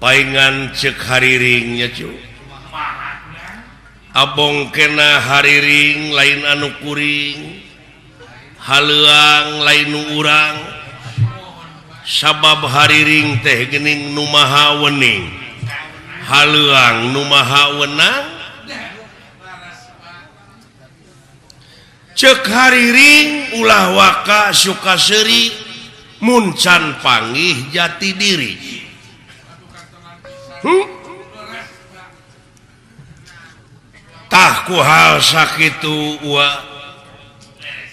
Paingan cek hariringnya cu. Abong kena hariring lain anu kuring, haleuang lain nu urang. Sabab hariring teh geuning nu maha wening, haleuang nu maha wenang. Cek hariring ulah waka suka seuri mun can panggih jati diri. Tah ku hal sakitu wa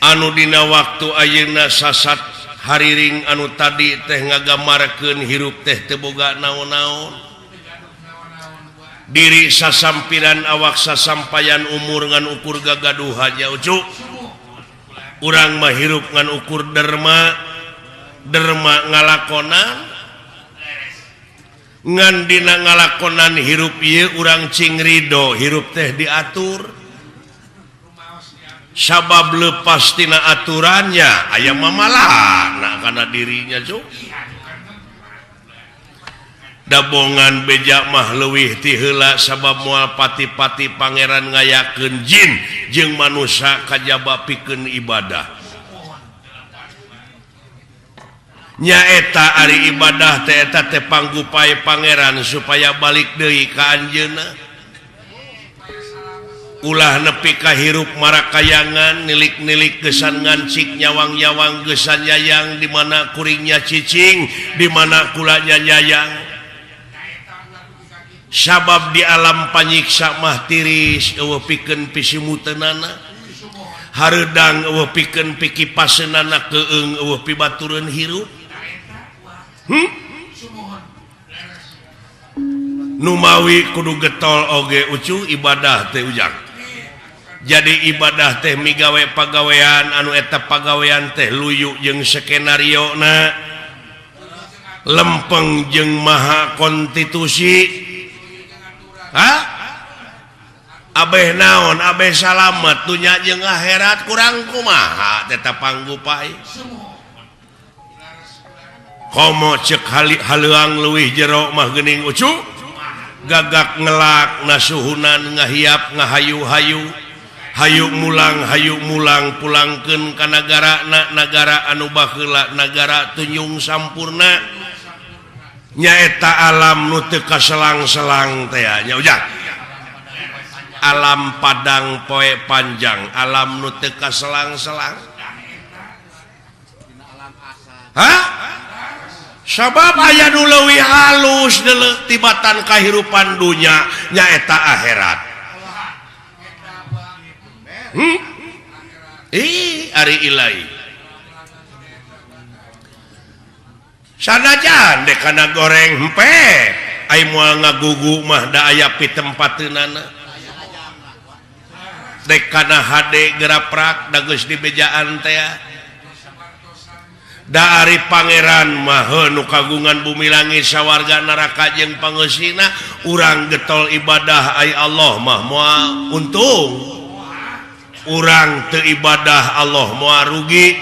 anu dina waktu ayeuna sasat hariring anu tadi teh ngagamarkeun hirup teh teu boga naon-naon. Diri sasampiran awak sasampayan umur ngan ukur gagaduhan nya ucu. Urang mah hirup ngan ukur derma, derma ngalakonan. Ngan dina ngalakonan hirup ieu urang cing ridho hirup teh diatur. Sabab lepas tina aturannya aya mamalana kana dirinya cuk. Dabongan beja mah leuwih ti heula sabab moal pati-pati pangeran ngayakeun jin jeung manusia kajaba pikeun ibadah. Nyaeta ari ibadah teh eta teh panggupai pangeran supaya balik deui ka anjeunna. Ulah nepi ka hirup marakayangan nilik-nilik gesan ngancik nyawang-nyawang gesan yayang di mana kuringnya cicing di mana kulanya nyayang. Sabab di alam panyiksa mah tiris eueuh pikeun pisimuteunana. Hareudang eueuh pikeun pikipaseunana keung eueuh pibatureun hirup. Numawi kudu getol oge ucu ibadah teh ujang. Jadi ibadah teh migawe pagawean anu eta pagawean teh luyu jeung skenario na lempeng jeung maha konstitusi. Ha? Abeh naon abeh salamet dunya jeung akhirat kurang kumaha tetep panggupai. Komo cek haleuang leuwih jero mah geuning ucu gagak ngelak nasuhunan ngahiap ngahayu-hayu hayu mulang pulangkeun ka nagara na nagara anu baheula nagara tunyung sampurna nyaeta alam nu teu kaselang-selang teh nya ujang. Alam padang poe panjang alam nu teu kaselang-selang. Hah? Sabab aya nu leuwih halus deuleu tibatan kahirupan dunya nyaeta akhirat. Ih ari ilahi. Sanajan dek kana goreng hempe ai moal ngagugu mah da aya pitempateunana. Dek kana hade geraprak da geus dibejaan teh. Da ari pangeran mah nu kagungan bumi langit sawarga neraka jeung pangeusina urang getol ibadah ai Allah mah moal untung. Urang teu ibadah Allah moal rugi.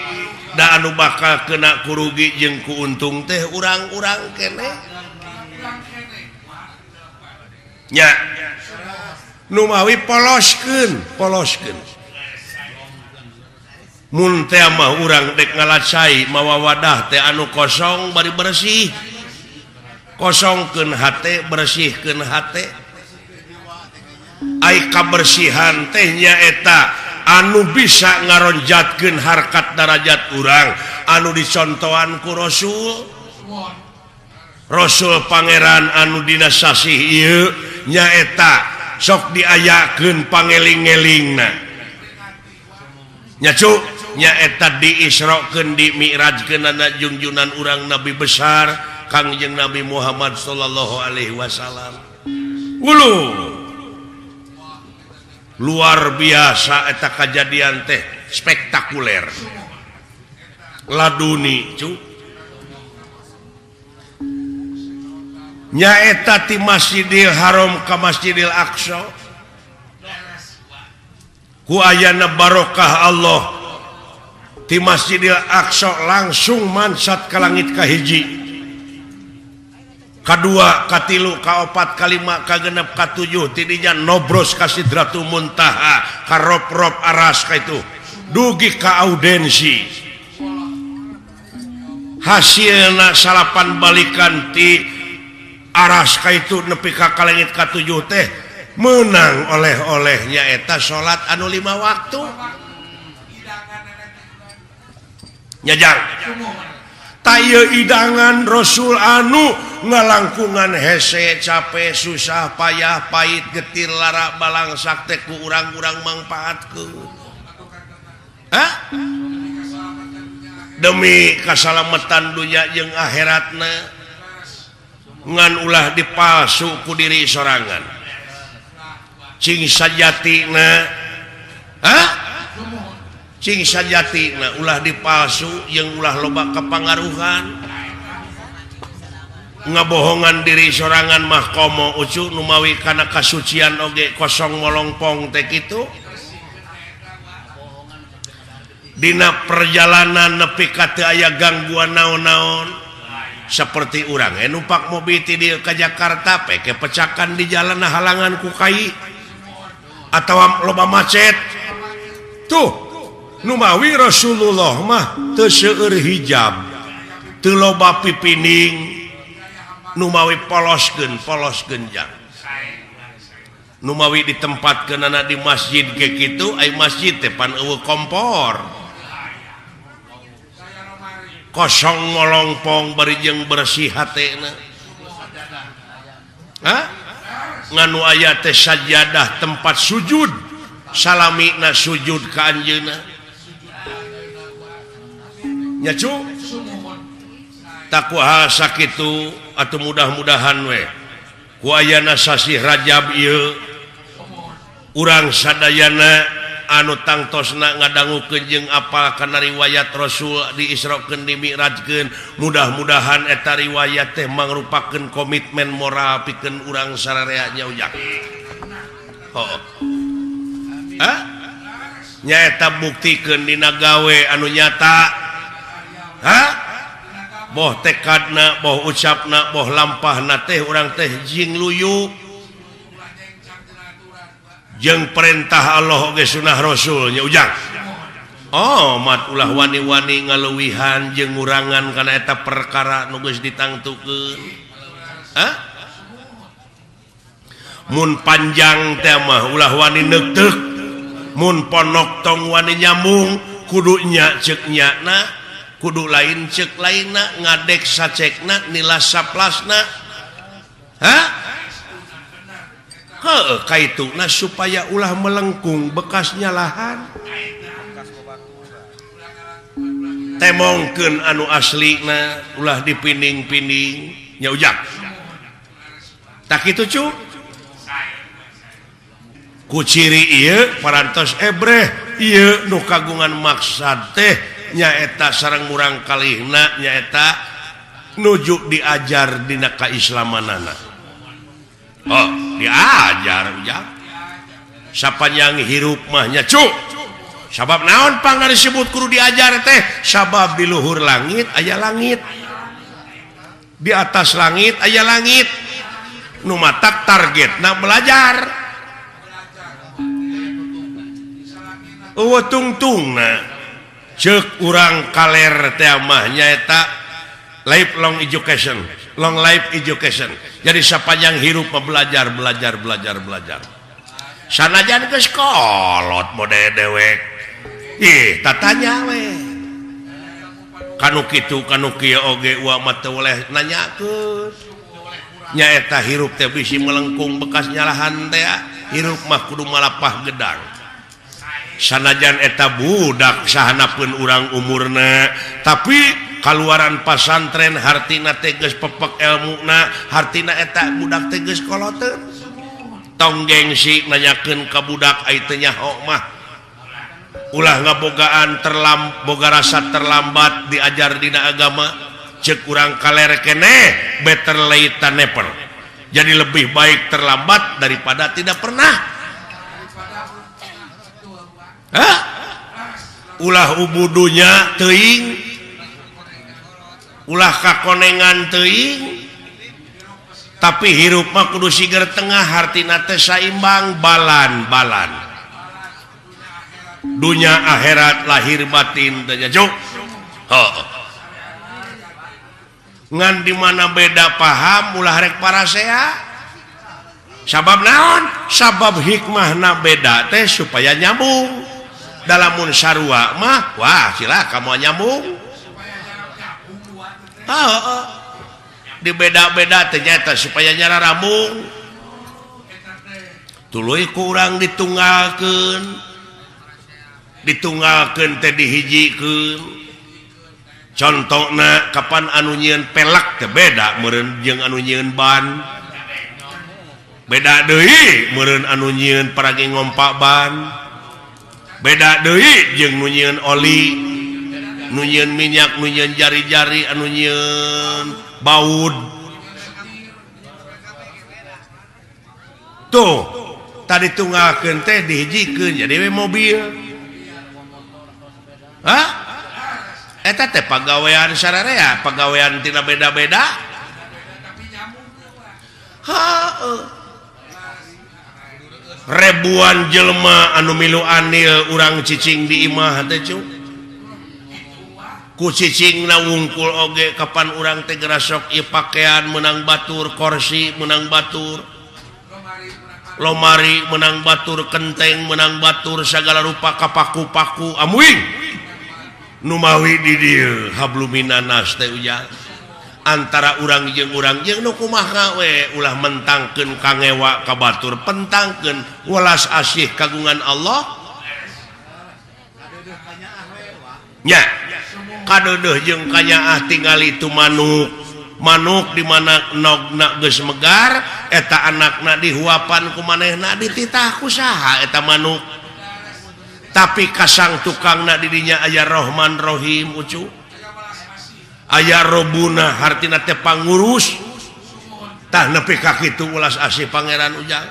Da anu bakal kena kurugi jeung ku untung teh urang-urang keneh. Nya numawi poloskeun, poloskeun. Mun teh mah urang dek ngalacai mawa wadah teh anu kosong bari bersih. Kosongkeun hate, bersihkeun hate. Ai kabersihan teh nyaeta anu bisa ngaronjatkeun harkat darajat urang anu dicontohan ku Rasul. Rasul pangeran anu dina sasih ieu nyaeta sok diayakeun pangeling-elingna. Nya cu nyaeta diisrokeun dimi'rajkeunana jungjunan urang nabi besar Kangjeng Nabi Muhammad sallallahu alaihi wasallam. Ulu luar biasa eta kajadian teh spektakuler. Laduni cu nyaeta ti Masjidil Haram ka Masjidil Aqsa ku ayana barokah Allah ti Masjidil Aqsa langsung mansat ka langit kahiji. Kadua, katilu, kaopat, kalima, kagenep, katujuh tidinya nobros ka Sidratul Muntaha, ka rop-rop aras ka itu dugi ka audensi. Hasilna salapan balikan ti aras ka itu nepi ka kalengit katujuh teh menang oleh-olehnya eta salat anu 5 waktu. Nyajang taya idangan Rasul anu ngalangkungan hese capek susah payah pahit getir lara balangsak teh ku urang-urang mangpaatkeun. Hah? Demi kasalamatan dunya jeung akhiratna ngan ulah dipalsu ku diri sorangan. Cing sajatina, hah? Cing sajatina ulah dipalsu jeung ulah loba kepangaruhan. Ngabohongan diri sorangan mah komo ucu numawi kana kasucian oge kosong molongpong teh kitu. Dina perjalanan nepi ka teu aya gangguan naon-naon seperti urang numpak mobil ti dieu ka Jakarta peke pecakan di jalan halangan ku kai atawa loba macet. Tuh numawi Rasulullah mah teu seueur hijab, teu loba pipining, numawi poloskeun polos genjang. Numawi ditempatkeunana di masjid ge kitu, ai masjid teh pan eueuh kompor. Kosong molongpong bari jeung bersih hatena. Hah? Nganu aya teh sajadah tempat sujud, salamina sujud ka anjeunna. Nya cu? Takuha sakitu atuh mudah-mudahan we. Ku ayana sasih Rajab ieu urang sadayana anu tangtosna ngadangukeun jeung apal kana riwayat Rasul diisrokeun dimi'rajkeun, mudah-mudahan eta riwayat teh mangrupakeun komitmen moral pikeun urang sararea nya ujang. Heuh. Hah? Nyaeta buktikeun dina gawe anu nyata. Hah? Boh tekadna, boh ucapna, boh lampahna teh urang teh jing luyu jeung perintah Allah oge sunah Rasul nya ujang. Oh, mat ulah wani-wani ngaluwihan jeung ngurangan kana eta perkara nu geus ditangtukeun. Hah? Mun panjang teh mah ulah wani neukteuk, mun ponok tong wani nyambung, kudu nya ceuk nyana, kudu lain ceuk lainna, ngadek sacekna, nilas saplasna. Hah? Heuh, kaituna supaya ulah melengkung bekas nyalahan. Temongkeun anu aslina, ulah dipining-pining nya ujang. Tak kitu cu? Ku ciri ieu parantos ebreh ieu nu kagungan maksad teh nyaeta sareng murang kalihna nyaeta nuju diajar dina kaislamanana. Oh, diajar ujang. Sapanjang hirup mah nya cu. Sabab naon pangna disebut kudu diajar teh? Sabab di luhur langit aya langit. Di atas langit aya langit. Nu matak targetna belajar. Eueuh tungtungna ceuk urang kaler teh mah nyaeta lifelong education, long life education. Jadi sapanjang hirup mah belajar, belajar, belajar, belajar. Sanajan geus kolot mode dewek. Ih, tatanya we. Kanu kitu kanu kieu oge uang mah teu boleh nanyakeun. Nyaeta hirup teh bisi melengkung bekas nyalahan teh, hirup mah kudu malapah gedang. Sanajan eta budak sahanapeun urang umurna, tapi kaluaran pasantren hartina teh geus pepek elmuna, hartina eta budak teh geus koloteun. Tong gengsi nanyakeun ka budak ai teu nyaho mah. Ulah ngabogaan boga rasa terlambat diajar dina agama, ceuk urang kaler keneh better late than never. Jadi lebih baik terlambat daripada tidak pernah. Hah? Ulah ubudunya teuing, ulah kakonengan teuing, Tapi hirup mah kudu siger tengah hartina teh saimbang balan-balan. Dunya akhirat lahir batin teh nya cuk. Heuh. Ngan di mana beda paham ulah rek parasea. Sabab naon? Sabab hikmahna beda teh supaya nyambung. Dalamun sarua mah wah silaka moal nyambung. Heuh. Dibeda-beda ternyata supaya nyara rambung tuluy kurang ditunggalkeun ditunggalkeun teh dihijikeun contona kapan anu nyieun pelek teh beda meureun jeung anu nyieun ban beda deui meureun anu nyieun paragi ngompa ban beda deui jeung nu nyieun oli nu nyieun minyak nu nyieun jari-jari anu nyieun baud tuh tadi tunggalkeun teh dihijikeun jadi we mobil. Hah? Eta teh pagawean sararea, pagawean tina beda-beda. Heuh. Ribuan jelema anu milu anil urang cicing di imah teh cu. Ku cicing na wungkul oge kapan urang teh gerasok ieu pakaian menang batur, kursi menang batur, lomari menang batur, kenteng menang batur, segala rupa kapaku-paku amuing numawi di dieu habluminanas teh ujang antara urang jeung nu kumaha we ulah mentangkeun kangewa ka batur, pentangkeun welas asih kagungan Allah nya. Kadeudeuh jeung kanyaah tingali tu manuk manuk di mana nogna geus megar eta anakna dihuapan ku manehna dititah ku saha eta manuk tapi kasang tukangna di dinya aya Rahman Rahim ucu aya Robuna hartina teh pangurus tah nepi ka kitu ulas asih pangeran ujang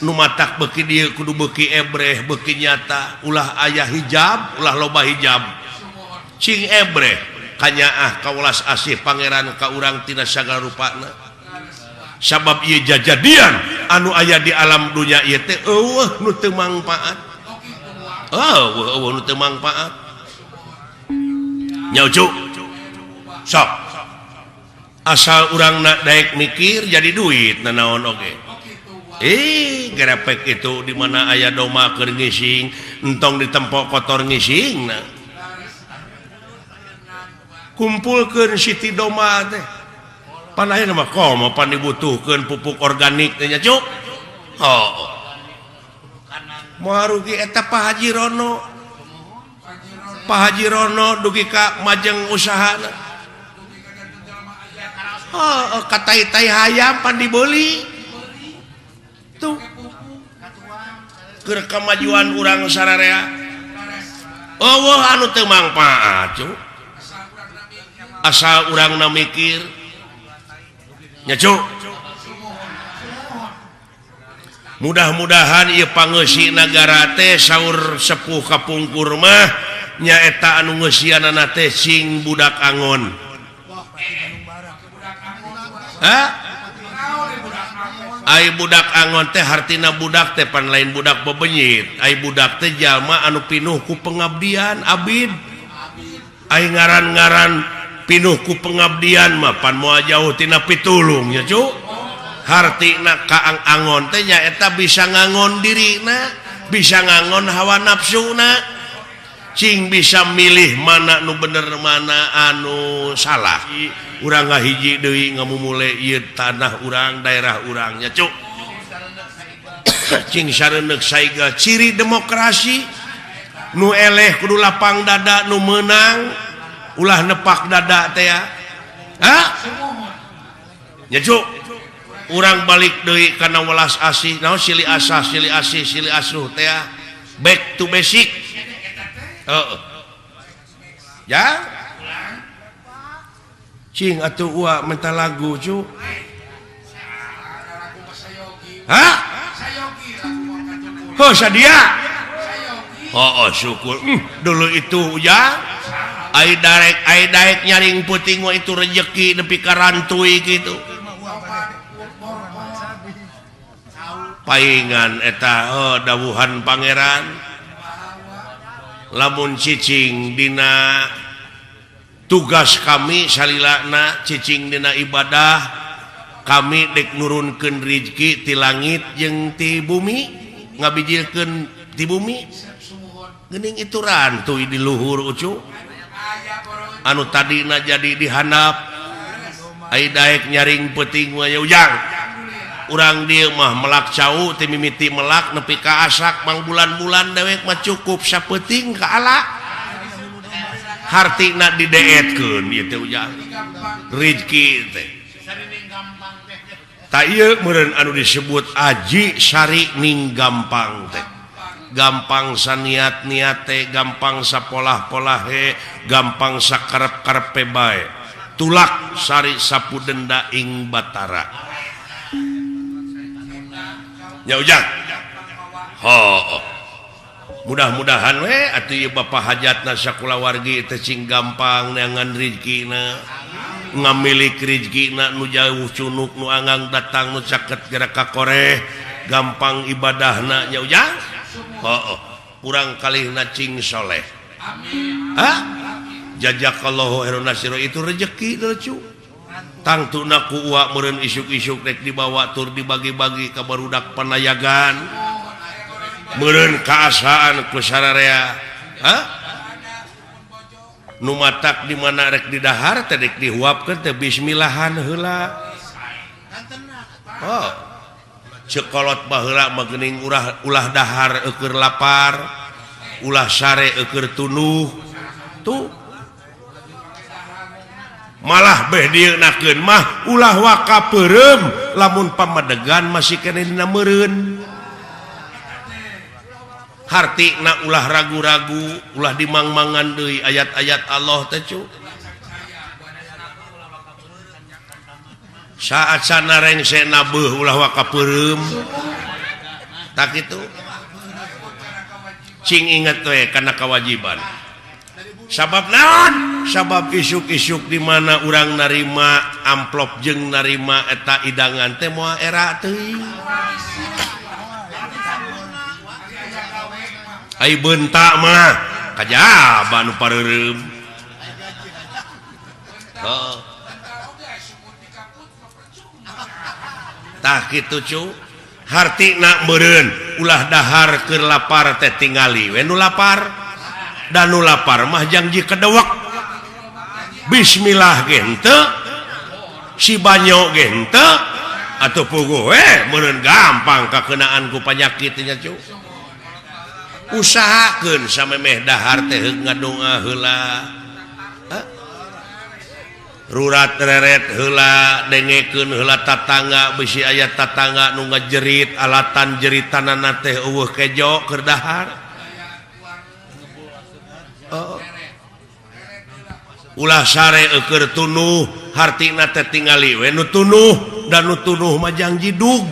nu matak beuki dieu kudu beuki ebreh beuki nyata ulah aya hijab ulah loba hijab cing ebreh kanyaah kawelas asih pangeran ka urang tina sagala rupana sabab ieu jajadian anu aya di alam dunya ieu teh eueuh nu teu mangpaat eueuh eueuh nu teu mangpaat nya ucu sok asal urang na daek mikir jadi duit nanaon oge gerepek itu di mana aya doma keur ngising entong ditempok kotor ngisingna kumpulkeun siti doma teh pan ayeuna mah komo pan dibutuhkeun pupuk organik teh nya cuk. Oh moal rugi eta Pak Haji Rono. Pak Haji Rono dugi ka majeng usahana. Oh katai-tai hayam pan dibeli tuh keur kamajuan urang sararea eueuh anu teu mangpaat cuk asal urang na mikir nya cuk. Mudah-mudahan ieu pangeusi nagara teh saur sepuh kapungkur mah nyaeta anu ngeusianana teh sing budak angon. Hah? Ai budak angon teh hartina budak teh pan lain budak bebenyit. Ai budak teh jalma anu pinuh ku pengabdian abid. Ai ngaran-ngaran pinuh ku pengabdian mah pan moal jauh tina pitulung nya cu. Hartina kaang angon teh nyaeta bisa ngangon dirina, bisa ngangon hawa nafsuna, cing bisa milih mana nu bener mana anu salah. Urang ngahiji deui ngamumule ieu tanah urang, daerah urang nya cu. Cing sareundeuk saiga ciri demokrasi nu eleh kudu lapang dada nu meunang ulah nepak dada teh ya. Hah? Nya cu. Urang balik deui kana welas asih naon silih asah silih asih silih asuh teh back to basic. Heeh. Ya cing atuh ua minta lagu cu. Hah? Oh sadia. Oh, oh syukur. Dulu itu ya ai darek nyaring puting mah itu rejeki nepi ka rantui gitu. Paingan eta dawuhan pangeran lamun cicing dina tugas kami salilana cicing dina ibadah kami dek nurunkeun rizki ti langit jeung ti bumi ngabijilkeun ti bumi geuning itu rantuy di luhur ucu anu tadina jadi dihandap ai daek nyaring peuting mah ujang urang dieu mah melak cau ti mimiti melak nepi ka asak mangbulan-bulan dewek mah cukup sapeuting ka ala hartina dideetkeun ieu teh ujang rizki teh ta ieu meureun anu disebut aji sari ning gampang teh gampang saniat-niat teh gampang sapolah-polahe gampang sakarep-karepe bae tulak sari sapu denda ing batara nya ujang ho mudah-mudahan we atuh ieu bapa hajatna sakulawargi teh cing gampang neangan rizkina ngamilik rizkina nu jauh cunuk nu anggang datang nu caket gerak ka koreh gampang ibadahna nya ujang oh, kurang kalihna cing soleh. Amin. Hah? Jazakallahu khairan nasiro itu rezeki lucu. Tangtuna ku uak meureun isuk-isuk rek dibawa tur dibagi-bagi ka barudak panayagan. Meureun kaasaan ku sararea. Hah? Nu matak di mana rek didahar teh rek dihuapkeun teh bismillahan heula. Oh. Cekolot baheula mah geuning ulah dahar eueur lapar, ulah sare eueur tunuh. Tuh. Malah beh dieunakeun mah ulah waka peureum lamun pamadegan masih keneh dina meureun. Hartina ulah ragu-ragu, ulah dimangmangan deui ayat-ayat Allah teh cu. Saat sana rengse nabeuh ulah waka peureum tak kitu cing inget we kana kewajiban sabab naon sabab isuk-isuk di mana urang narima amplop jeung narima eta idangan teh moal era teuing ai bentak mah kajaba nu pareureum heuh tah kitu cu hartina meureun ulah dahar keur lapar teh tingali we nu lapar da nu lapar mah jangji kedewek bismillah ge henteu si banyo ge henteu atuh puguh we meureun gampang kakeunaan ku panyakit nya cu usahakeun samemeh dahar teh heug ngadoa heula rurat reret heula dengekeun heula tatangga bisi aya tatangga nu ngajerit alatan jeritanana teh eueuh kejo keur dahar oh. Ulah sare eueur tunuh hartina teh tingali we nu tunuh dan nu tunuh mah jang jidug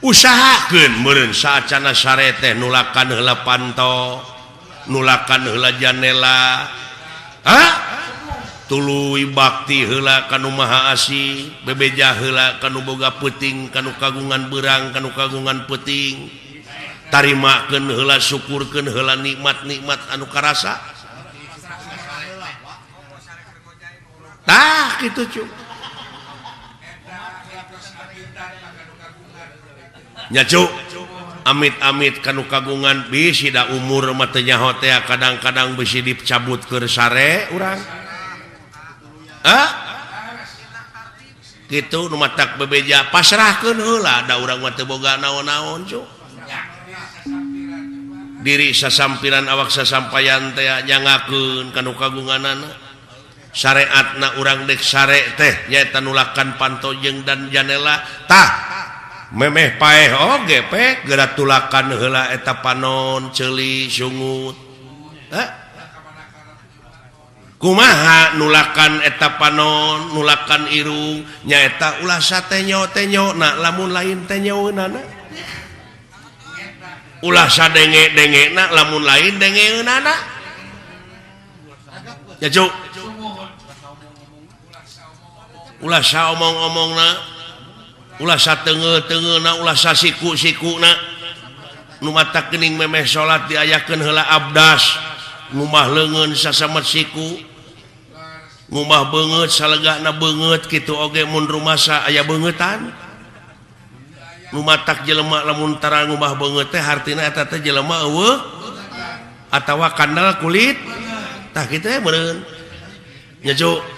usahakeun meureun saacana sare teh nulakan heula panto nulakan heula janela ha tuluy bakti heula kanu maha asih bebeja heula kanu boga peuting kanu kagungan beurang kanu kagungan peuting tarimakeun heula syukurkeun heula nikmat-nikmat anu karasa tah kitu cu nya cu amit-amit kanu kagungan bisi da umur mah teu nyaho teh kadang-kadang bisi dicabut keur sare urang. Ah? Kitu nu matak bebeja pasrahkeun heula da urang mah teu boga naon-naon cu. Diri sasampiran awak sasampayan teh nyangakeun kanu kagunganana. Syariatna urang dek sare teh nyaeta nulakan panto jeung dan janela tah memeh paeh oge pe geura tulakan heula eta panon ceuli sungut. Hah? Kumaha nulakan eta panon nulakan irung nyaeta ulah satenyo-tenyo na lamun lain tenyoeunana ulah sadenge-dengena lamun lain dengeunana ya cuk. Ulah saomong-omongna, ulah sateungeul-teungeulna, ulah sasiku-sikuna. Nu matak geuning memeh salat diayakeun heula abdas, ngumah leungeun sasamet siku, ngumah beungeut salegana beungeut kitu oge mun rumasa aya beungeutan. Nu matak jelema lamun tara ngumah beungeut teh hartina eta teh jelema eueuh atawa kandel kulit. Tah kitu meureun. Nya Cu.